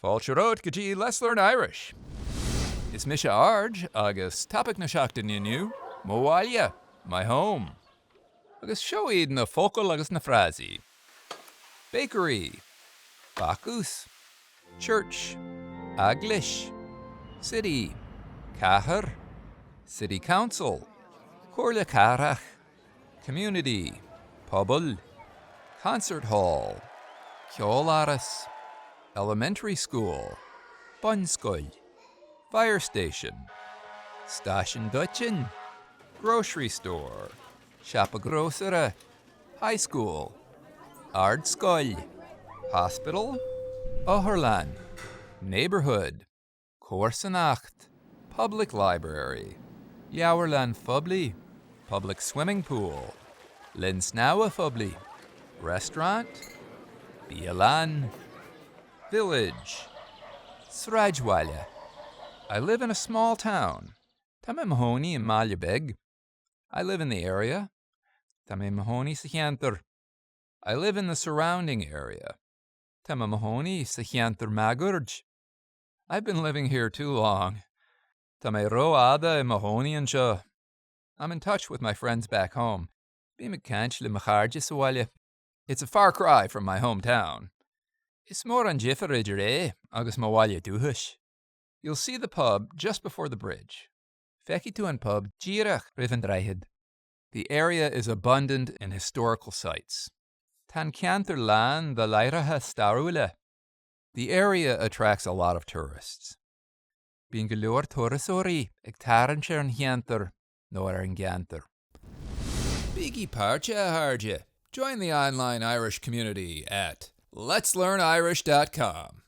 Fáilte romhat go dtí Let's Learn Irish! Is mise Arj agus topaic na seachtaine inniu, mo bhaile, my home. Agus seo iad na focail agus na frásaí. Bakery, bácús, Church, eaglais, City, cathair, City Council, comhairle cathrach, Community, pobal, Concert hall, ceoláras, Elementary school, bunscoil, Fire station, stáisiún dóiteáin, Grocery store, siopa grósaera, High school, ardscoil, Hospital, otharlann, Neighbourhood, Comharsanacht, Public library, leabharlann phoiblí, Public swimming pool, linn snámha phoiblí, Restaurant, bialann, Village, sráidbhaile. I live in a small town. Tá mé i mo chónaí i mbaile beag. I live in the area. Tá mé i mo chónaí sa cheantar. I live in the surrounding area. Tá mé i mo chónaí sa cheantar máguaird. I've been living here too long. Tá mé rófhada i mo chónaí anseo. I'm in touch with my friends back home. Bím ag caint le mo chairde sa bhaile. It's a far cry from my hometown. Is mór an difear idir é agus mo bhaile dúchais. You'll see the pub just before the bridge. Feicfidh tú an pub díreach roimh an droichead. The area is abundant in historical sites. Tá an ceantar lán de láithreacha stairiúla. The area attracts a lot of tourists. Bíonn go leor turasóirí ag tarraingt ar an cheantar nó ar an gceantar. Bígí páirteach, a chairde! Join the online Irish community at letslearnirish.com.